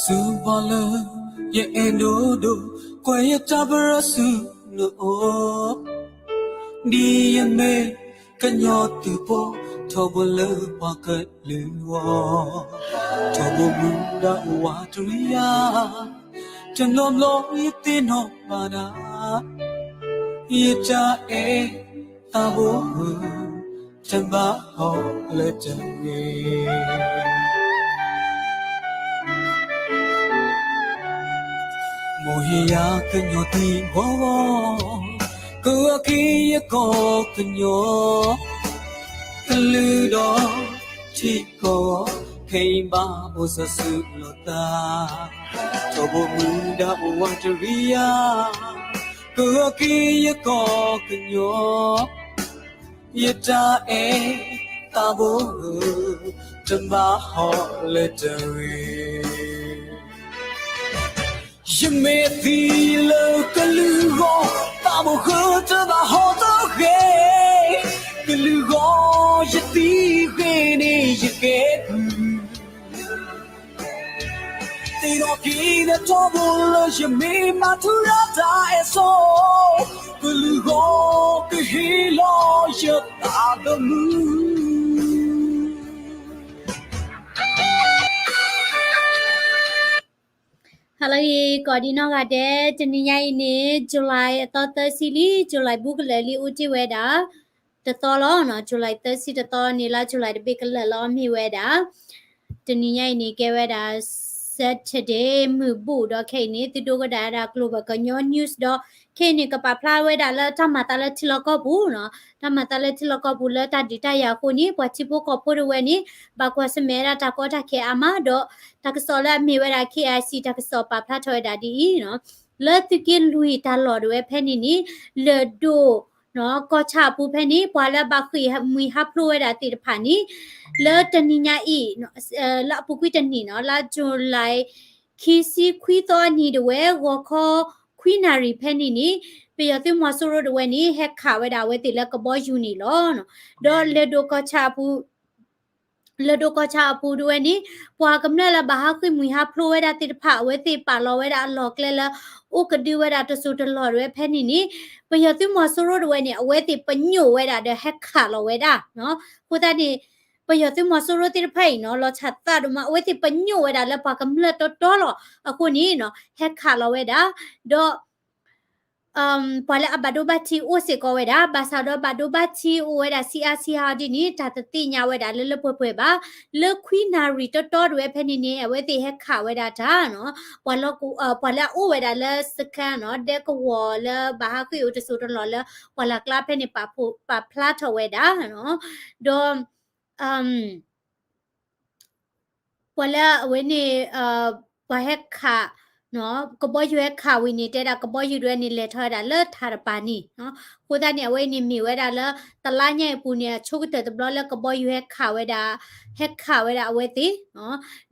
စူၢ်ပှၤလၢယအဲၣ်ဒိၣ်ဒိၣ်, ကွဲးယတၢ်ပရၢဆူနအိၣ်, ဒ်ယမ့ၢ်ကညီသုးဖိ, ထီဘိလၢပှၤကလုာ်အဂီၢ်, ထီဘိမူဒါအိၣ်ဝးတရံးယၤ, တဘျီဘျီယသ့ၣ်နီၣ်ဘၣ်ဒၣ်, ယတၢ်အဲၣ်သးဘိဧၢ, တဘၣ်ဟီၣ်လၢတဂ့ၤ. မ်ယဟ့ၣ်ယၤကညီသံဂီၤဂီၤ, ကဂၢၢ်က့ၤယကီၢ်ကညီ, ကလုာ်ဒီးထံကီၢ်, ခဲအံၤဘၣ်အိၣ်စီၤစုၤလီၤသး, ထီဘိမူဒါအိၣ်ဝးတရံးယၤ, ကဂၢၢ်က့ၤယကီၢ်ကညီ, ယတၢ်အဲၣ်သးဘိဧၢ, တဘၣ်ဟီၣ်လၢတဂ့ၤ. ယမ့ၢ်သံလၢကလုာ်ဂီၢ်, သးဘိဧၢတဘၣ်ဟီၣ်တဂ့ၤ, ကလုာ်ဂီၢ်ယသံဂ့ၤန့ၣ်ယကဲပုၢ်, သ့ၣ်နီၣ်က့ၤဒီးထီဘိလၢယမ့ၢ်မၤထူရၤတၢ်အဲၣ်စိ, ကလုာ်ဂီၢ်ကဟ့ၣ်လီၤယသးသမူ. Hello ဂ့ၤ ကိးဒံနီၢ်ဂၤဒဲး, တနံၤညါအံၤန့ၣ် July အသီသၢဆံလံ, July ဘူးကလၢာ်လံ အိၣ်တ့ၢ်ဝဲဒၣ် တသီလီၤနီၤ, July သၢဆံတသီန့ၣ် လါ July တဘ့ၣ်ကလၢာ်လီၤ မ့ၢ်ဝဲဒၣ် တနံၤညါအံၤန့ၣ် ကဲဝဲဒၣ် Saturday မုၢ်ဘူၣ်ဒီး ခဲအံၤန့ၣ် သုဒိကဒၣ်ဝဲဒၣ် Global ကညီ News ဒီး ခဲအံၤန့ၣ် ကပာ်ဖျါဝဲဒၣ်လၢတၢ်မၤသးလၢထံလီၢ်ကီၢ်ပူၤနီၤ, တၢ်မၤသးလၢထံလီၢ်ကီၢ်ပူၤလၢတၢ်ဒုးတၢ်ယၤအဃိန့ၣ် ပှၤထံဖိကီၢ်ဖိတဝဲန့ၣ် ဘၣ်ကွၢ်ဆၢၣ်မဲာ်ဝဲဒၣ်တၢ်ကီတၢ်ခဲအါမး ဒီး တၢ်ကစီၣ်လၢအမ့ၢ်ဝဲဒၣ် K I C တၢ်ကစီၣ်ပာ်ဖျါထီၣ်ဝဲဒၣ်ဒ်အံၤနီၤ, လၢသုးက့လွံၢ်တၢ်လီၢ်တဝဲဖဲန့ၣ်န့ၣ် လၢၢ်ဒိၣ် ကီၢ်ဆၣ်အပူၤဖဲန့ၣ် ပှၤလၢအဘၣ်ဃ့ၢ်မှံဟးဖျိးဝဲဒၣ်သ့ၣ်တဖၣ်န့ၣ် လၢတနံၤညါအံၤ လၢအပူၤကွံာ်တနံၤနီၤ, လါ July ခံဆံခွံသီအနံၤတဝဲ ဂီၤခီခွံနၣ်ရံၣ်ဖဲန့ၣ်န့ၣ် ပယီၤသုးမီၤစိရိၤတဝဲန့ၣ် ဟဲခးဝဲဒၣ်အဝဲသ့ၣ်လၢကဘီယူၤန့ၣ်လီၤ. ဒီးလၢၢ်ဒိၣ်ကီၢ်ဆၣ်အပူၤ လၢၢ်ဒိၣ်ကီၢ်ဆၣ်အပူၤတဝဲန့ၣ် ပှၤကမျၢၢ်လၢဘၣ်ဟးဃ့ၢ်မှံဟးဖျိးဝဲဒၣ်သ့ၣ်တဖၣ် အဝဲသ့ၣ်ပာ်လီၤဝဲဒၣ်အလီၢ်ကျဲလၢ အိၣ်ကဒုဝဲဒၣ်တစိၤတလီၢ်တဝဲဖဲန့ၣ်န့ၣ် ပယီၤသုးမီၤစိရိၤတဝဲန့ၣ် အဝဲသ့ၣ်ပညိၣ်ဝဲဒၣ်ဒီးဟဲခးလီၤဝဲဒၣ်. အဃိသတးန့ၣ် ပယီၤသုးမီၤစိရိၤသ့ၣ်တဖၣ်အံၤနီၤ လီၤဆၣ်သးဒိၣ်မး အဝဲသ့ၣ်ပညိၣ်ဝဲဒၣ်လၢပှၤကမျၢၢ်တီတီလီၤ. အဃိန့ၣ်နီၤ ဟဲခးလီၤဝဲဒၣ် ဒီး ပှၤလၢအဘၣ်ဒိဘၣ်ထံးအိၣ်စ့ၢ်ကီးဝဲဒၣ်, ဘၣ်ဆၣ်ဒီးဘၣ်ဒိဘၣ်ထံးအိၣ်ဝဲဒၣ်ဆံးအါဆံးဟးဒ်န့ၣ် တၢ်တသ့ၣ်ညါဝဲဒၣ်လၢလၢပှဲၤပှဲၤဘၣ်. လၢခွံနၣ်ရံၣ်တီတီတဝဲဖဲန့ၣ်န့ၣ် အဝဲသ့ၣ်ဟဲခးဝဲဒၣ်တၢ်နီၤ, ပှၤလၢ ပှၤလၢအအိၣ်ဝဲဒၣ်လၢစခန်းနီၤ ဒဲကဝီၤလၢဘၣ်ဟးဃ့ၢ်အိၣ်တစိၤတလီၢ်လၢ ပှၢ်လၢ်ကျါဖဲန့ၣ် ပာ်ဖျါထီၣ်ဝဲဒၣ်နီၤ, ဒီး ပှၤလၢအဝဲန့ၣ် ပှၤဟဲခး ကဘီယူၤဟဲခးဝံၤန့ၣ် တဲဒၣ်ကဘီယူၤတဝဲန့ၣ် လဲၤထီၣ်ဝဲဒၣ်လၢထးတပၤန့ၣ်, အဃိသတးန့ၣ် အဝဲအံၤန့ၣ်မ့ၢ်ဝဲဒၣ်လၢ တလါညါအံၤအပူၤန့ၣ် အဆိကတၢၢ်တဘျီလၢကဘီယူၤဟဲခးဝဲဒၣ်, ဟဲခးဝဲဒၣ်အဝဲသ့ၣ်,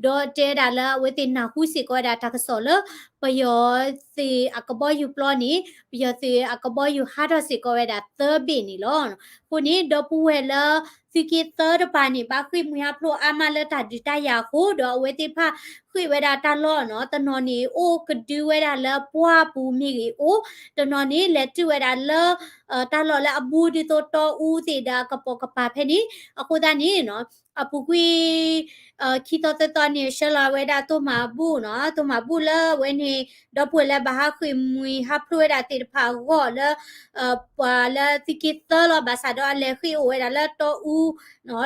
ဒီးတဲဒၣ်လၢအဝဲသ့ၣ်နၢ်ဟူစ့ၢ်ကီးဝဲဒၣ်တၢ်ကစီၣ်လၢ ပယီၤသုးအကဘီယူၤပျီန့ၣ် ပယီၤသုးအကဘီယူၤဟးထီၣ်စ့ၢ်ကီးဝဲဒၣ်သၢဘ့ၣ်န့ၣ်လီၤ. အဃိန့ၣ် ဒီပုၢ်ဝဲၢ်လၢ သုးက့သၢတပၤန့ၣ် ဘၣ်ဃ့ၢ်မှံဟးဖျိးအါမးလၢတၢ်ဒုးတၢ်ယၤအဃိ ဒီးအဝဲသ့ၣ်တဖၣ်ဃ့ၢ်ဝဲဒၣ်တၢ်လီၢ်နီၤ, တနီၤန့ၣ် အိၣ်ကဒုဝဲဒၣ်လၢပှၢ်ပူၤမ့ၢ်ဂ့ၤအိၣ်, တနီၤန့ၣ် လဲၤတုၤဝဲဒၣ်လၢ တၢ်လီၢ်လၢအဘူးဒ်သိးတီအူသ့ၣ်ဒီးအကပိာ်ကပၤဖဲန့ၣ်, အဃိသတးန့ၣ် အပူၤကွံာ် ခံသီသၢသီန့ၣ် ဆှၢလီၤဝဲဒၣ်သိၣ်မၤဘူၣ်နီၤ, သိၣ်မၤဘူၣ်လၢအဝဲန့ၣ် ဒီပုၢ်ဝဲၢ်လၢဘၣ်ဟးဃ့ၢ်မှံဟးဖျိးဝဲဒၣ်သ့ၣ်တဖၣ်အဂီၢ်လၢ ပှၤလၢသုးက့သၢလီၤ, ဘၣ်ဆၣ်ဒီးအလဲၤဃ့ၢ်အိၣ်ဝဲဒၣ်လၢတီအူ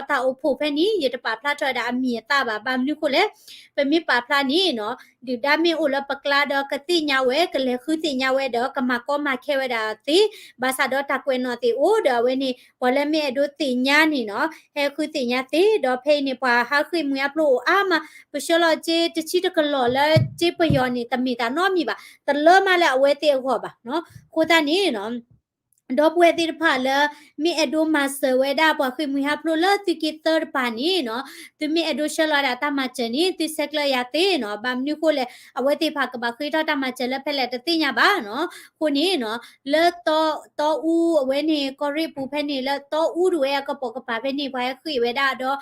တၢ်အိၣ်ဖှိၣ်ဖဲန့ၣ် ယတပာ်ဖျါထီၣ်ဝဲဒၣ်အမံၤအသၣ်ဘၣ်. ဘၣ်မနုၤဃိလဲၣ်, ပမ့ၢ်ပာ်ဖျါန့ၣ်နီၤ ဒုၣ်ဒါမ့ၢ်အိၣ်လၢပကျါဒီးကသ့ၣ်ညါဝဲ ကလဲၤဃုသ့ၣ်ညါဝဲဒီး ကမၤကီမၤခဲဝဲဒၣ်သ့, ဘၣ်ဆၣ်ဒီးတၢ်ကွဲးနီၣ်သ့ၣ်အိၣ်ဒီး အဝဲန့ၣ် ပှၤလၢမ့ၢ်အဲၣ်ဒိးသ့ၣ်ညါန့ၣ်နီၤ ဟဲဃုသ့ၣ်ညါသ့, ဒီးဖဲအံၤန့ၣ် ပှၤဟးဃ့ၢ်မှံဟးဖျိးအိၣ်အါမး, ပဆှၢလီၤစ့တဆံတကလီၢ်လၢစ့ပယီၤန့ၣ် တမ့ၢ်တၢ်နီတမံၤဘၣ်, တလၢမးလၢအဝဲသ့ၣ်အဂီၢ်ဘၣ်နီၤ. အဃိသတးန့ၣ်နီၤ ဒီပုၢ်ဝဲၢ်သ့ၣ်တဖၣ်လၢ မ့ၢ်အဲၣ်ဒိးမၤစၢၤဝဲဒၣ်ပှၤဃ့ၢ်မှံဟးဖျိးလၢသုးက့သၢတပၤန့ၣ်နီၤ, သုမ့ၢ်အဲၣ်ဒိးဆှၢလီၤဝဲဒၣ်တၢ်မၤစၢၤန့ၣ် သုဆဲးကျၢယၤသ့နီၤ. ဘၣ်မနုၤဃိလဲၣ်, အဝဲသ့ၣ်တဖၣ်ကဘၣ်ဃ့ထီၣ်တၢ်မၤစၢၤလၢဖဲလဲၣ်တသ့ၣ်ညါဘၣ်နီၤ. အဃိန့ၣ်နီၤ, လၢတီအူအဝဲန့ၣ် ကီၢ်ရ့ၣ်ပူၤဖဲန့ၣ် လၢတီအူဒၣ်ဝဲအကပိာ်ကပၤဖဲန့ၣ် ပှၤဟဲဃ့ၢ်ဝဲဒၣ်ဒီး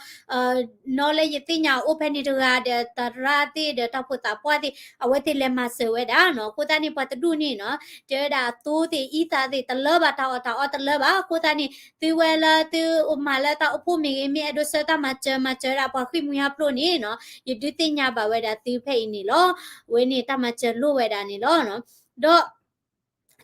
နီၢ်လၢယသ့ၣ်ညါအိၣ်ဖဲန့ၣ်တဂၤဒီး သရၣ်သ့ၣ်ဒီးတၢ်ဖိသးပှၢ်သ့ၣ် အဝဲသ့ၣ်လဲၤမၤစၢၤဝဲဒၣ်နီၤ. အဃိသတးန့ၣ် ပှၤတဒူၣ်န့ၣ်နီၤ, တဲဝဲဒၣ်အသိသ့ၣ်အံသးသ့ၣ် တလၢဘၣ်, တၢ်အီၣ်တၢ်အီတလၢဘၣ်. အဃိသတးန့ၣ် သုဝဲလၢသုမၤလၢတၢ်အိၣ်ဖှိၣ်မ့ၢ်ဂ့ၤ, မ့ၢ်အဲၣ်ဒိးဆှၢတၢ်မၤစၢၤ မၤစၢၤဝဲဒၣ်ပှၤဃ့ၢ်မှံဟးဖျိးန့ၣ်နီၤ, ယဒုးသ့ၣ်ညါဘၣ်ဝဲဒၣ်သုဖဲအံၤန့ၣ်လီၤ. အဝဲန့ၣ်တၢ်မၤစၢၤလိၣ်ဝဲဒၣ်န့ၣ်လီၤ. ဒီး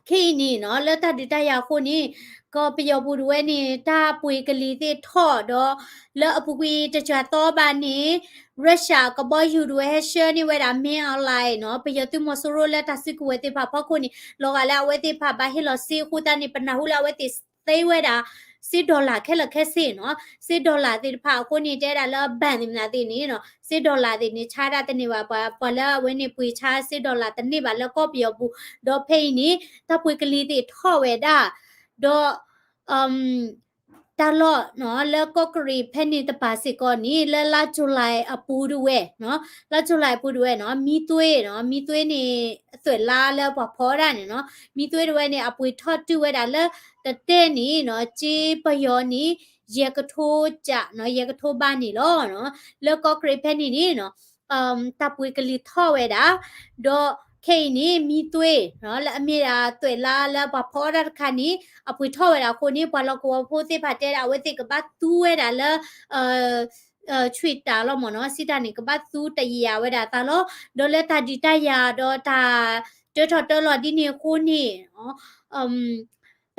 ခဲအံၤန့ၣ်နီၤ, လၢတၢ်ဒုးတၢ်ယၤအဃိန့ၣ် ကီၢ်ပယီၤပူၤဒၣ်ဝဲန့ၣ် တၢ်ပှ့ၤကလံၤသ့ၣ်ထီၣ်ဒီး လၢအပူၤကွံာ်တစှၤသီဘၣ်န့ၣ် Russia ကဘီယူၤဒၣ်ဝဲဟဲဆှၢန့ၢ်ဝဲဒၣ် မင်းအောင်လှိုင် နီၤ, ပယီၤသုးမီၤစိရိၤလၢတၢ်စုကဝဲၤသ့ၣ်တဖၣ်အဖီခိၣ်န့ၣ် လီၤဂာ်လၢအဝဲသ့ၣ်တဖၣ်ဘၣ်ဟ့ၣ်လီၤစ့အဃိသတးန့ၣ် ပနၢ်ဟူလၢအဝဲသ့ၣ်သ့ဝဲဒၣ် စ့ dollar ခဲလၢာ်ခဲဆ့နီၤ, စ့ dollar သ့ၣ်တဖၣ်အဃိန့ၣ် တဲဒၣ်လၢ bank သ့ၣ်မနုၤသ့ၣ်န့ၣ်နီၤ, စ့ dollar သ့ၣ်န့ၣ် ဆါဒၣ်တန့ၢ်ဘၣ်, ပှၤလၢအဝဲန့ၣ် ပှ့ၤဆါစ့ dollar တန့ၢ်ဘၣ်လၢကီၢ်ပယီၤပူၤ, ဒီးဖဲအံၤန့ၣ် တၢ်ပှ့ၤကလံၤသ့ၣ်ထီၣ်ဝဲဒၣ်, ဒီး တၢ်လီၢ်နီၤ လၢကီၢ်ကရံးဖဲန့ၣ်တပၤစ့ၢ်ကီးန့ၣ် လၢလါ July အပူၤဒၣ်ဝဲနီၤ, လါ July အပူၤဒၣ်ဝဲနီၤ, မံသွ့နီၤ, မံသွ့န့ၣ် အသွဲၣ်လါလၢပှၤဖီဒၣ်န့ၣ်နီၤ, မံသွ့ဒၣ်ဝဲန့ၣ် အပှ့ၤထီၣ်တုၤဝဲဒၣ်လၢ တတဲန့ၣ်နီၤ, စ့ပယီၤန့ၣ် ယဲၢ်ကထိကးနီၤ, ယဲၢ်ကထိဘးန့ၣ်လီၤ. လၢကီၢ်ကရံးဖဲန့ၣ်န့ၣ်နီၤ တၢ်ပှ့ၤကလံၤထီၣ်ဝဲဒၣ်, ဒီးခဲအံၤန့ၣ် မံသွ့နီၤ လၢအမ့ၢ်ဒၣ်သွဲၣ်လါလၢပှၤဖီအီၣ်တၢ်တခါန့ၣ် အပှ့ၤထီၣ်ဝဲဒၣ်အဃိန့ၣ် ပှၤလီၢ်ကဝီၤဖိသ့ၣ်တဖၣ်တဲဒၣ် အဝဲသ့ၣ်ကဘၣ်သူဝဲဒၣ်လၢ ဆွံၣ်တၢ်လီၤမ့ၢ်နီၤ, စံးတၢ်န့ၣ် ကဘၣ်သူတယာ်ဝဲဒၣ်အသးလီၤ. ဒီးလၢတၢ်ဒုးတၢ်ယၤဒီးတၢ်တၢထီၣ်တၢလီၤဒ်န့ၣ်အဃိန့ၣ်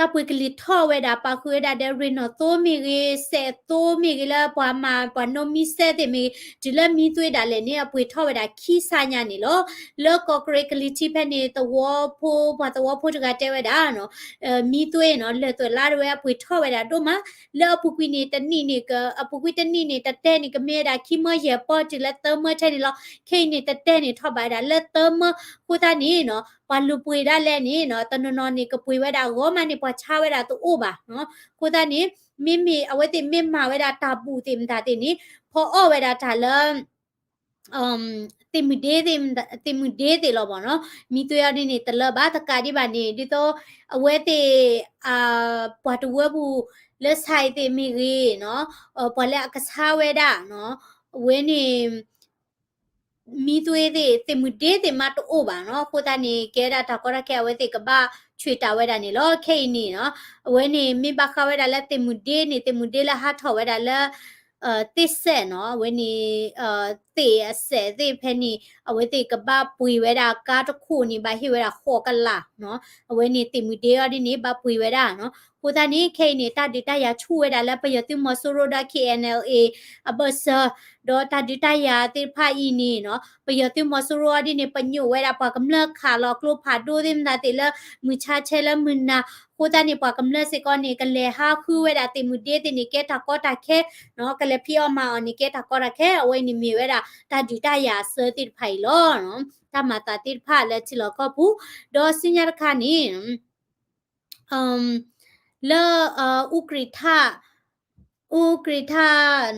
တၢ်ပှ့ၤကလံၤထီၣ်ဝဲဒၣ် ပာ်ဃုာ်ဝဲဒၣ်ဒီး ရ့ၣ်နီၣ်သိမ့ၢ်ဂ့ၤ, စဲးသိမ့ၢ်ဂ့ၤ လၢပှၤမၤပှၤနိးမံစဲးသ့ၣ်မ့ၢ်ဂ့ၤ, တုၤလၢမံသွ့ဒၣ်လဲာ်န့ၣ် အပှ့ၤထီၣ်ဝဲဒၣ်ခံဆါညါန့ၣ်လီၤ. လၢကီၢ်ကရံးကလံၤထံးဖဲန့ၣ် သဝီဖိ ပှၤသဝီဖိတဂၤတဲဝဲဒၣ်နီၤ, မံသွ့နီၤ လၢၢ်သွဲၣ်လါဒၣ်ဝဲအပှ့ၤထီၣ်ဝဲဒၣ်ဒိၣ်မး, လၢအပူၤကွံာ်န့ၣ် တနံၣ်န့ၣ် အပူၤကွံာ်တနံၣ်န့ၣ် တတဲန့ၣ် ကမ့ၢ်ဝဲဒၣ်ခံမၢယဲၢ်ပီၢ်တုၤလၢသၢမၢထဲန့ၣ်လီၤ. ခဲအံၤန့ၣ် တတဲန့ၣ်ထီၣ်ဘးဝဲဒၣ်လၢသၢမၢ, အဃိသတးန့ၣ်နီၤ ပှၤလူၤပှ့ၤဒၣ်လဲာ်န့ၣ်နီၤ တနီၤနီၤန့ၣ် ကပှ့ၤဝဲဒၣ်ဂီၤမးန့ၣ် ပှၤဆါဝဲဒၣ်တအိၣ်ဘၣ်နီၤ. အဃိသတးန့ၣ် မ့မ့ၢ်အဝဲသ့ၣ်မ့ၢ်မၤဝဲဒၣ်တၢ်ဘူၣ်သ့ၣ်မတၤသ့ၣ်န့ၣ် ဖီအီၣ်ဝဲဒၣ်တၢ်လၢ သ့ၣ်မုၢ်ဒ့သ့ၣ်, သ့ၣ်မုၢ်ဒ့သ့ၣ်လီၤမ့ၢ်နီၤ, မံသွ့အီၤဒ်န့ၣ် တလၢဘၣ် တကးဒံးဘၣ်န့ၣ် ဒ်သိး အဝဲသ့ၣ် ပှၤတဝၢပူၤ လၢဆါအံၤသ့ၣ်မ့ၢ်ဂ့ၤနီၤ, ပှၤလၢအကဆါဝဲဒၣ်နီၤ, အဝဲန့ၣ် မံသွ့သ့ၣ် သ့ၣ်မုၢ်ဒ့သ့ၣ်မးတအိၣ်ဘၣ်နီၤ. အဃိသတးန့ၣ် ကဲဒၣ်တၢ်ကီတၢ်ခဲ အဝဲသ့ၣ်ကဘၣ်ဆွံၣ်တၢ်ဝဲဒၣ်န့ၣ်လီၤ. ခဲအံၤန့ၣ်နီၤ အဝဲန့ၣ် မ့ၢ်ဘၣ်ဃးဝဲဒၣ်လၢသ့ၣ်မုၢ်ဒ့န့ၣ် သ့ၣ်မုၢ်ဒ့လၢဟးထီၣ်ဝဲဒၣ်လၢ သ့ၣ်စဲးနီၤ, အဝဲန့ၣ် သ့ၣ်အစဲးသ့ၣ်ဖဲန့ၣ် အဝဲသ့ၣ်ကဘၣ်ပှ့ၤဝဲဒၣ်ကါတခိၣ်န့ၣ် ဘၣ်ဟ့ၣ်ဝဲဒၣ်ဃိးကလးနီၤ. အဝဲန့ၣ်သ့ၣ်မုၢ်ဒ့အီၤဒ်န့ၣ် ဘၣ်ပှ့ၤဝဲဒၣ်နီၤ. အဃိသတးန့ၣ် ခဲအံၤန့ၣ် တၢ်ဒုးတၢ်ယၤဆူၣ်ဝဲဒၣ်လၢပယီၤသုးမီၤစိရိၤဒီး K N L A အဘၢၣ်စၢၤ, ဒီးတၢ်ဒုးတၢ်ယၤသ့ၣ်တဖၣ်အံၤန့ၣ်နီၤ ပယီၤသုးမီၤစိရိၤအီၤဒ်န့ၣ် ပညိၣ်ဝဲဒၣ်ပှၤကမျၢၢ်ခးလီၤကျိဖးဒိၣ်သ့ၣ်မတၤသ့ၣ်လၢ မုၢ်ဆါဆဲလၢမုၢ်နၤ, အဃိသတးန့ၣ် ပှၤကမျၢၢ်စ့ၢ်ကီးန့ၣ် ကလဲၤဟးဃုဝဲဒၣ်သ့ၣ်မုၢ်ဒ့သ့ၣ်န့ၣ် ကဲတၢ်ကီတၢ်ခဲနီၤ, ကလဲၤဖံးအီၣ်မၤအီၣ်န့ၣ် ကဲတၢ်ကီတၢ်ခဲ, အဝဲအံၤန့ၣ်မ့ၢ်ဝဲဒၣ် တၢ်ဒုးတၢ်ယၤအဆၢသ့ၣ်တဖၣ်အံၤလီၤ. တၢ်မၤသးသ့ၣ်တဖၣ်လၢထံလီၢ်ကီၢ်ပူၤ, ဒီးဆူညါတခါန့ၣ် လၢ အူကြံးထၣ် အူကြံးထၣ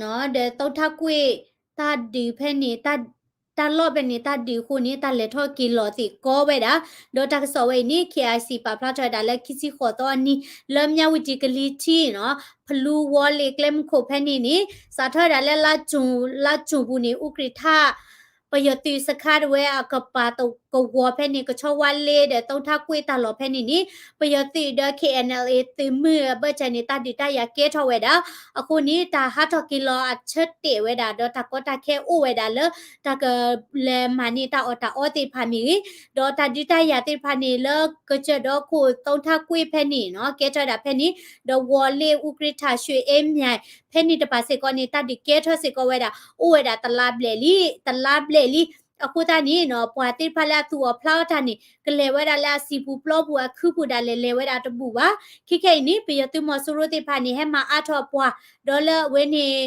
်နီၤ ဒီးသုးထၣ်ကွ့ၢ် တၢ်ဒုးဖဲန့ၣ် တၢ်လီၢ်ဖဲန့ၣ် တၢ်ဒုးအဃိန့ၣ် တၢ်လဲၤထီၣ်က့ၤလီၤသ့ၣ်ကီဝဲဒၣ်, ဒီးတၢ်ကစီၣ်ဝဲအံၤန့ၣ် K I C ပာ်ဖျါထီၣ်ဝဲဒၣ်လၢခံဆံဃိးသီအနံၤ လၢမၠၣ်ဝတံၣ်ကလံၤထံးနီၤ ဖလူဝီၤလ့ၣ်ကျဲမုၢ်ခိၣ်ဖဲန့ၣ်န့ၣ် စးထီၣ်ဝဲဒၣ်လၢ လါစူၤပူၤန့ၣ် အူကြံးထၣ် ပယီၤသုးစခါဒၣ်ဝဲအကပၤကဝီၤဖဲန့ၣ် ကဆီဝါလ့ဒီးသုးထၣ်ကွ့ၢ်တၢ်လီၢ်ဖဲန့ၣ်န့ၣ် ပယီၤသုးဒီး K N L A သုးမုၢ်အဘၢၣ်စၢၤန့ၣ် တၢ်ဒုးတၢ်ယၤကဲထီၣ်ဝဲဒၣ်, အဃိန့ၣ် တၢ်ဟးထီၣ်က့ၤလီၤအဆၢတဲာ်ဝဲဒၣ် ဒီးတၢ်ကီတၢ်ခဲအိၣ်ဝဲဒၣ်လၢ တၢ်ကလဲၤမၤန့ၢ်တၢ်အီၣ်တၢ်အီသ့ၣ်တဖၣ်မ့ၢ်ဂ့ၤ, ဒီးတၢ်ဒုးတၢ်ယၤသ့ၣ်တဖၣ်န့ၣ် လၢကစၢၢ်ဒီခိၣ်သုးထၣ်ကွ့ၢ်ဖဲန့ၣ်နီၤ ကဲထီၣ်ဝဲဒၣ်ဖဲန့ၣ်, ဒီးဝီၤလ့ၣ် အူကြံးထၣ် ရွှေအင်းမြစ် ဖဲန့ၣ်တပၤစ့ၢ်ကီးန့ၣ် တၢ်ဒုးကဲထီၣ်စ့ၢ်ကီးဝဲဒၣ် အိၣ်ဝဲဒၣ်တလါဘျဲၣ်လံ, တလါဘျဲၣ်လံ. အဃိသတးန့ၣ်နီၤ ပှၤသ့ၣ်တဖၣ်လၢအသူၣ်အီၣ်ဖျးအီၣ်တၢ်န့ၣ် ကလဲၤဝဲဒၣ်လၢအစံာ်ပူၤပျီပူၤ အခုပူၤဒၣ်လဲာ် လဲၤဝဲဒၣ်တဘူၣ်ဘၣ်. ခဲခဲအံၤန့ၣ် ပယီၤသုးမီၤစိရိၤသ့ၣ်တဖၣ်န့ၣ် ဟဲမၤအါထီၣ်ပှၤ ဒီးလၢအဝဲန့ၣ်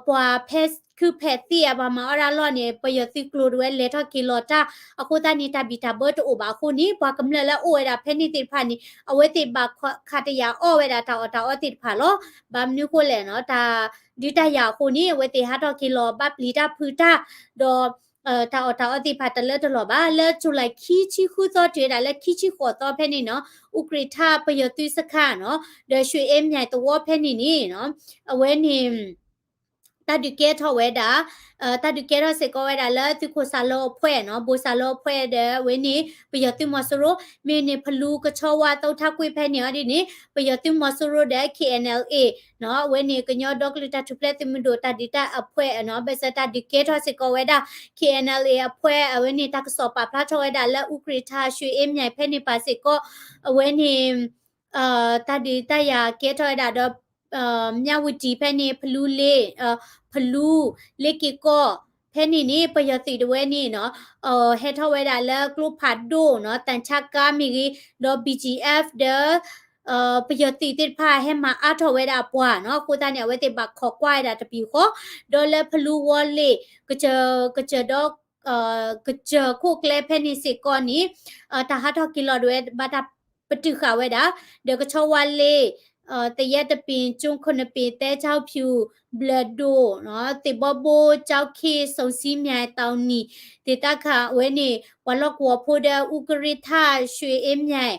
ပှၤဖဲခုဖဲသ့ၣ်အပှၤမၤအီၣ်တၢ်လီၢ်န့ၣ် ပယီၤသုးကျိၤတဝဲလဲၤထီၣ်က့ၤလီၤတၢ်အဃိသတးန့ၣ် တၢ်ဘံၣ်တၢ်ဘၢတအိၣ်ဘၣ်အဃိန့ၣ် ပှၤကမျၢၢ်လၢအအိၣ်ဝဲဒၣ်ဖဲန့ၣ်သ့ၣ်တဖၣ်န့ၣ် အဝဲသ့ၣ်ဘၣ်ခးတယာ်အီၣ်ဝဲဒၣ်တၢ်အီၣ်တၢ်အီသ့ၣ်တဖၣ်လီၤ. ဘၣ်မနုၤဃိလဲၣ်နီၤ တၢ်ဒုးတၢ်ယၤအဃိန့ၣ် အဝဲသ့ၣ်ဟးထီၣ်က့ၤလီၤဘၣ်ပျံၤတၢ်ဖုးတၢ် ဒီး တၢ်အီၣ်တၢ်အီသ့ၣ်တဖၣ်တလၢတလီၤဘၣ် လၢ July ခံဆံဃုသီတုၤဝဲဒၣ်လၢခံဆံဃိးသီဖဲန့ၣ်နီၤ အူကြ့ၣ်ထၣ်ပယီၤသုးစခါနီၤ ဒီး ရွှေအင်းမြိုင် သဝီဖဲန့ၣ်န့ၣ် အဝဲန့ၣ် တၢ်ဒုးကဲထီၣ်ဝဲဒၣ် တၢ်ဒုးကဲထီၣ်စ့ၢ်ကီးဝဲဒၣ်လၢသုးခိၣ်စၢ်လီအဖှဲၣ်နီၤ ဘိၣ်စၢ်လီအဖှဲၣ်ဒီးအဝဲန့ၣ် ပယီၤသုးမီၤစိရိၤ မ့ၢ်န့ၣ်ဖလူကဆီဝါ သုးထၣ်ကွ့ၢ်ဖဲန့ၣ်အီၤဒ်န့ၣ် ပယီၤသုးမီၤစိရိၤဒီး K N L A နီၤ အဝဲန့ၣ် ကညီဒီကလုာ်တၢ်ထူၣ်ဖျဲးသုးမုၢ်ဒိၣ်တၢ်ဒုးတၢ်အဖှဲၣ်နီၤ ဘၣ်ဆၣ်တၢ်ဒုးကဲထီၣ်စ့ၢ်ကီးဝဲဒၣ် K N L A အဖှဲၣ် အဝဲန့ၣ် တၢ်ကစီၣ်ပာ်ဖျါထီၣ်ဝဲဒၣ်လၢ အူကြ့ၣ်ထၣ် ရွှေအင်းမြိုင် ဖဲန့ၣ်ပာ်စ့ၢ်ကီး အဝဲန့ၣ် တၢ်ဒုးတၢ်ယၤကဲထီၣ်ဝဲဒၣ်ဒီး မြဝတီ ဖဲန့ၣ် ဖလူလ့ ဖလူ လ့က့ၤကီၢ် ဖဲန့ၣ်န့ၣ် ပယီၤသုးတဝဲန့ၣ်နီၤ ဟဲထီၣ်ဝဲဒၣ်လၢကျိဖးဒိၣ်နီၤ သံချပ်ကား မ့ၢ်ဂ့ၤ ဒီး B G F ဒီး ပယီၤသုးသ့ၣ်တဖၣ်ဟဲမၤအါထီၣ်ဝဲဒၣ်အပှၤနီၤ အဃိသတးန့ၣ် အဝဲသ့ၣ်ဘၣ်ခိးကွၢ်ဝဲဒၣ်တပံၤဃီ ဒီးလၢဖလူဝီလ့ၣ် ကစၢၢ် ကစၢၢ်ဒီး ကစၢၢ်ခိၣ်ကျဲဖဲန့ၣ်စ့ၢ်ကီးန့ၣ် တၢ်ဟးထီၣ်က့ၤလီၤဒၣ်ဝဲဘၣ်တၢ်ပတုာ်ဃာ်ဝဲဒၣ် ဒီးကဆီဝါလ့ၣ် သယဲတပ့ၤ ကၠိခိၣ်နပ့ၤ သဲကၠီဖၠူၣ် ဘျၢၣ်ဒိၣ် သ့ၣ်ဘီဘိ ကၠီခ့ၣ် စုံစံမြိုင် တီနံၣ် သ့ၣ်တၢ်ခးဝဲန့ၣ် ပှၤလီၢ်ကဝီၤဖိဒီး အူကရ့ၣ်ထၣ် ရွှေအင်းမြိုင်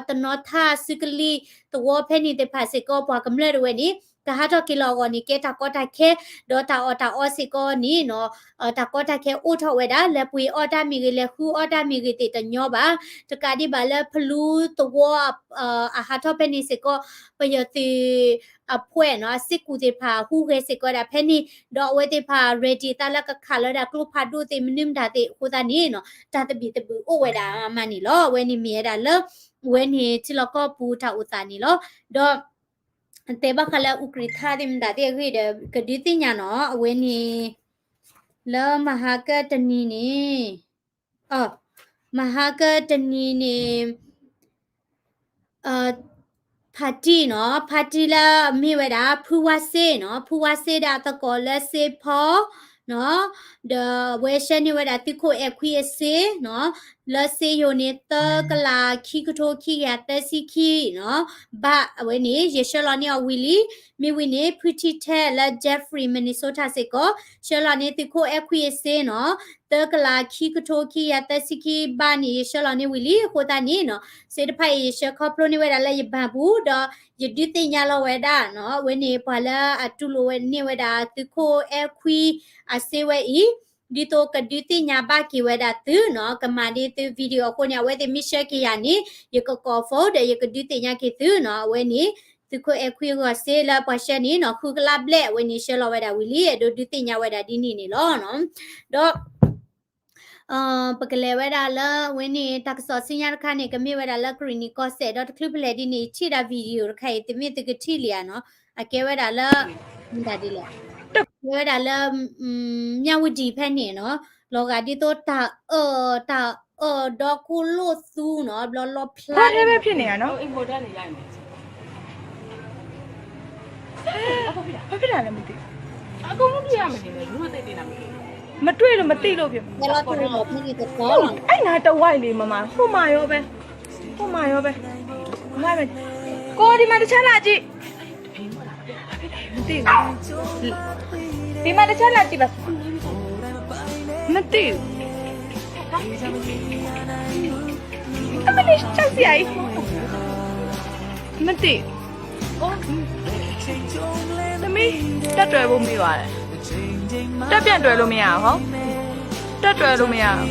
တနီၤထၣ် စုကလံၣ် သဝီဖဲန့ၣ်သ့ၣ်တဖၣ်စ့ၢ်ကီး ပှၤကမျၢၢ်တဝဲန့ၣ် တၢ်ဟးထီၣ်က့ၤလီၤအဂီၢ်န့ၣ် ကဲတၢ်ကီတၢ်ခဲ ဒီးတၢ်အီၣ်တၢ်အီစ့ၢ်ကီးန့ၣ်နီၤ တၢ်ကီတၢ်ခဲအိၣ်ထီၣ်ဝဲဒၣ် လဲၤပှ့ၤအီၣ်တၢ်မ့ၢ်ဂ့ၤ လဲၤဃုအီၣ်တၢ်မ့ၢ်ဂ့ၤသ့ၣ်တညီဘၣ် တကးဒံးဘၣ်လၢဖလူသဝီ အဟးထီၣ်ဖဲန့ၣ်စ့ၢ်ကီး ပယီၤသုးအဖှဲၣ်နီၤ အစ့ၢ်ကီးသ့ၣ်တဖၣ်ဟူးဂဲၤစ့ၢ်ကီးဝဲဒၣ်ဖဲန့ၣ် ဒီးအဝဲသ့ၣ်တဖၣ် ready သးလၢကခးလီၤဝဲဒၣ်ကျိဖးဒိၣ်သ့ၣ်မနုၤမတၤသ့ၣ်အဃိသတးန့ၣ်နီၤ တၢ်သဘံၣ်သဘုၣ်အိၣ်ဝဲဒၣ်မးန့ၣ်လီၤ. အဝဲန့ၣ်မ့ၢ်ဝဲဒၣ်လၢ အဝဲန့ၣ်ထံလီၢ်ကီၢ်ပူၤတၢ်အိၣ်သးန့ၣ်လီၤ. ဒီး တဲဘၣ်ဃးလၢအူကြ့ၣ်ထၣ်သ့ၣ်မတၤသ့ၣ်အဂ့ၢ်ဒီး ကဒုးသ့ၣ်ညါနီၤ အဝဲန့ၣ် လၢမဟါကတနံၤန့ၣ် မဟါကတနံၤန့ၣ် ဖါတံၢ်နီၤ ဖါတံၢ်လၢအမ့ၢ်ဝဲဒၣ် ဖုဝါစ့နီၤ ဖုဝါစ့ဒီးအသကိးလၢစ့ဖီ နီၤ ဒီးအဝဲဆှၢန့ၢ်ဝဲဒၣ်သုးခိၣ်အဲၣ်ခွံအစ့နီၤ လၢစ့ယိၤန့ၣ် သၢကလးခံကထိခံကယၤသၢဆံခံနီၤ ဘၣ်အဝဲန့ၣ် ယဆှၢလီၤန့ၢ်အီၤဝံၤလံ. မ့ၢ်ဝံၤန့ၣ် ဖုထံထဲလၢ Jeffrey Minnesota စ့ၢ်ကီး ဆှၢလီၤန့ၢ်သုးခိၣ်အဲၣ်ခွံအစ့နီၤ သၢကလးခံကထိခံကယၤသၢဆံခံဘၣ်န့ၣ် ယဆှၢလီၤန့ၢ်ဝံၤလံ. အဃိသတးန့ၣ်နီၤ စ့တဖၣ်အံၤ ယဆှၢခီဖျိန့ၢ်ဝဲဒၣ်လၢယဘၣ်ပူၤ ဒီးယဒုးသ့ၣ်ညါလီၤဝဲဒၣ်နီၤ အဝဲန့ၣ် ပှၤလၢအတူၢ်လိာ်ဝဲန့ၢ်ဝဲဒၣ်သုးခိၣ်အဲၣ်ခွံအစ့ဝဲအံၤ ဒ်သိးကဒုးသ့ၣ်ညါဘၣ်က့ၤဝဲဒၣ်သုနီၤ ကမၤဒ်သု video အဃိန့ၣ် အဝဲသ့ၣ်မ့ၢ်ဆှၢက့ၤယၤန့ၣ် ယကကိး phone ဒီးယကဒုးသ့ၣ်ညါက့ၤသုနီၤ အဝဲန့ၣ် သုးခိၣ်အဲၣ်ခွံအဂီၢ်စ့လၢပှၤဆှၢန့ၣ်နီၤ ဃုကလးဘျဲၣ် အဝဲန့ၣ်ဆှၢလီၤဝဲဒၣ်ဝံၤလံ အဲၣ်ဒိးဒုးသ့ၣ်ညါဝဲဒၣ်ဒ်န့ၣ်န့ၣ်လီၤ. ဒီး ပကလဲၤဝဲဒၣ်လၢအဝဲန့ၣ် တၢ်ကစီၣ်ဆူညါတခါန့ၣ် ကမ့ၢ်ဝဲဒၣ်လၢကရံၣ်နံၣ်ကီၢ်စဲၣ် ဒီးတချုးပလဲၤဒ်န့ၣ် ထံၣ်ဒၣ် video တခါအံၤ သုမ့ၢ်သုကထံၣ်လံဧါနီၤ အကဲဝဲဒၣ်လၢ မတၤဒ်လဲၣ် ကဲဝဲဒၣ်လၢ မြဝတီ ဖဲန့ၣ်နီၤ လီၤဂာ်ဒ်သိးတၢ်အၢၣ် တၢ်အၢၣ်ဒီးကိၣ်လိၣ်သူနီၤ ဘျီလီဖျါ ဘာဖြစ်တာလဲမသိဘူး။ မတွေ့လို့ မသိလို့ဖြစ်မှာ။ အဲ့နားတဝိုက်လေ မမ ဟိုမှာရောပဲ ဟိုမှာရောပဲ ဝိုက်မယ်။ ကိုဒီမှာတစ်ချက်လာကြည့်။ မသိဘူး။ ဒီမှာတစ်ချက်လာကြည့်ပါ။ မသိဘူး။ အမလေး ချက်စီအီ။ မသိဘူး။ သမီး တက်တွယ်ဖို့မေးပါတယ်။ တက်ပြန်တွယ်လို့မရဘူး။ ဟုတ်။ တက်တွယ်လို့မရဘူး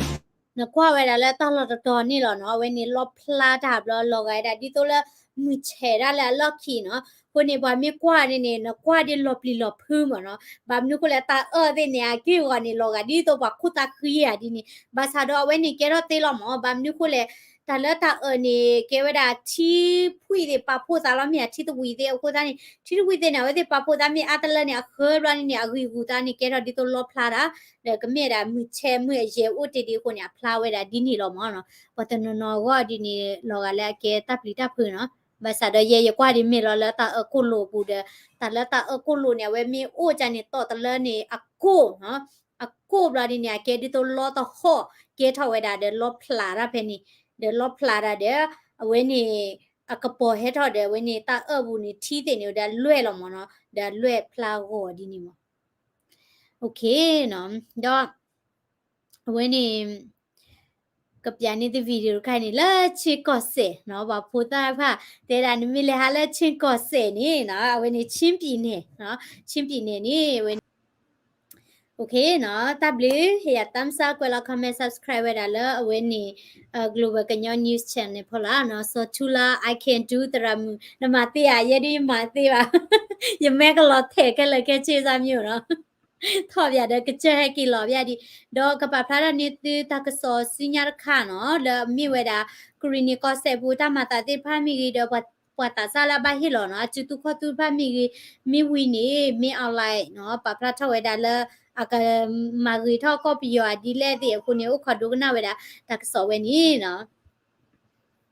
။ နကွၢ်ဝဲဒၣ်လၢတၢ်လီၢ်တတီၤန့ၣ်လီၤနီၤ အဝဲန့ၣ်လီဖျါတၢ်ဘျီ လီၤဂာ်ဒၣ်ဒ်သိးလၢ မုၢ်ဆဲးဒၣ်လၢအလီၢ်ခံနီၤ အဃိန့ၣ် ပှၤမ့ၢ်ကွၢ်န့ၣ်န့ၣ် နကွၢ်ဒ်လီၤပျံၤလီၤဖုးမ့ၢ်နီၤ ဘၣ်မနုၤဃိလဲၣ် တၢ်အၢၣ်သ့ၣ်န့ၣ် အက့ၢ်အဂီၤန့ၣ် လီၤဂာ်ဒ်သိးပှၤခိၣ်သးဃံဧါဒ်န့ၣ် ဘၣ်ဆၣ်ဒီးအဝဲန့ၣ်ကဲထီၣ်သ့လီၤမ့ၢ် ဘၣ်မနုၤဃိလဲၣ် တၢ်လၢတၢ်အၢၣ်န့ၣ် ကဲဝဲဒၣ်ထံဖှံသ့ၣ်ပာ်ဖှိၣ်သးလီၤမ့ၢ် ထံသဝံၣ်သ့ၣ်အဃိသတးန့ၣ် ထံသဝံၣ်သ့ၣ်န့ၣ် အဝဲသ့ၣ်ပာ်ဖှိၣ်သးမ့ၢ်အါတလၢန့ၣ် အဃၢဘျီန့ၣ်န့ၣ် အဂံၢ်ဂူာ်သးန့ၣ် ကဲထီၣ်ဒ်သိးလီဖျါတၢ် ဒီးကမ့ၢ်ဒၣ်မုၢ်ဆဲးမုၢ်အယဲၢ်အိၣ်တ့ၢ်ဒ်အဃိန့ၣ် အဖျါဝဲဒၣ်ဒ်န့ၣ်လီၤမ့ၢ်နီၤ ပှၤတနီၤနီၤအဂီၢ်ဒ်န့ၣ် လီၤဂာ်လၢအကဲတၢ်ပျံၤတၢ်ဖုးနီၤ ဘၣ်ဆၣ်ဒီးယဲယကွၢ်ဒ်မ့ၢ်လီၤလၢတၢ်အၢၣ်ကိၣ်လိာ်အပူၤဒီး တၢ်လၢတၢ်အၢၣ်ကိၣ်လိာ်န့ၣ် အဝဲမ့ၢ်အိၣ်ကန့ၣ် တီၢ်တလၢန့ၣ် အကိၣ်နီၤ, အကိၣ်ဘျီဒ်န့ၣ် အကဲဒ်သိးလီတဟီၣ်ကဲထီၣ်ဝဲဒၣ်ဒီးလီဖျးတၢ်ဖဲန့ၣ်, ဒီးလီဖျးတၢ်ဒီး အဝဲန့ၣ် အကပီၤဟဲထီၣ်ဒီး အဝဲန့ၣ်တၢ်အၢၣ်ပူၤန့ၣ် ထံသ့ၣ်န့ၣ်ဝဲဒၣ်လွဲၢ်လီၤမၢ်နီၤ, ဒီးလွဲၢ်ဖျါဂီၤဒ်န့ၣ်မၢ်. ဒီး အဝဲန့ၣ် ကပျးန့ၢ်သု video တခါန့ၣ် လၢဆ့ကီၢ်စဲၣ်နီၤ, ပှၤဖိသၣ်တဖၣ် တဲဒၣ်နမ့ၢ်လဲၤဟးလၢဆ့ကီၢ်စဲၣ်န့ၣ်နီၤ, အဝဲန့ၣ် ချင်းပြည်နယ်နီၤ, ချင်းပြည်နယ်န့ၣ် အဝဲန့ၣ် တၢ်ဘျုး ဟ့ၣ်ယၤ thumbs up ကွဲးလီၤ comment subscribe ဝဲဒၣ်လၢအဝဲန့ၣ် Global ကညီ news channel န့ၣ်ဖီလာ်နီၤ, စီၤထူလါ I can do သရၣ်မုၣ် နမၤသ့ဧါ, ယဲဒၣ်ယမၤသ့ဘၣ်, ယမဲကလီၤထဲးခဲလၢာ်ခဲဆ့စၢ်မ့ၢ်နီၤ ထီၣ်ဘၣ်ဒီးကစၢၢ်ဟဲက့ၤလီၤဘၣ်ဒံး, ဒီးကပာ်ဖျါထီၣ်န့ၢ်သုတၢ်ကစီၣ်ဆူညါတခါနီၤ, လၢအမ့ၢ်ဝဲဒၣ် ကရံၣ်နံၣ်ကီၢ်စဲၣ်ပူၤတၢ်မၤသးသ့ၣ်တဖၣ်မ့ၢ်ဂ့ၤဒီး ပှၤသးစၢ်လၢအဘၣ်ဟ့ၣ်လီၤနီၤ, အစုသူၣ်ခီၣ်သူၣ်တဖၣ်မ့ၢ်ဂ့ၤ, မ့ၢ်ဝံၤန့ၣ် မ့ၢ် online နီၤ, ပာ်ဖျါထီၣ်ဝဲဒၣ်လၢ အကမၤဂ့ၤထီၣ်ကီၢ်ပယီၤအဒ်လဲၣ်သ့ၣ်အဃိန့ၣ် အိၣ်ခိးဒိကနၣ်ဝဲဒၣ်တၢ်ကစီၣ်ဝဲန့ၣ်နီၤ.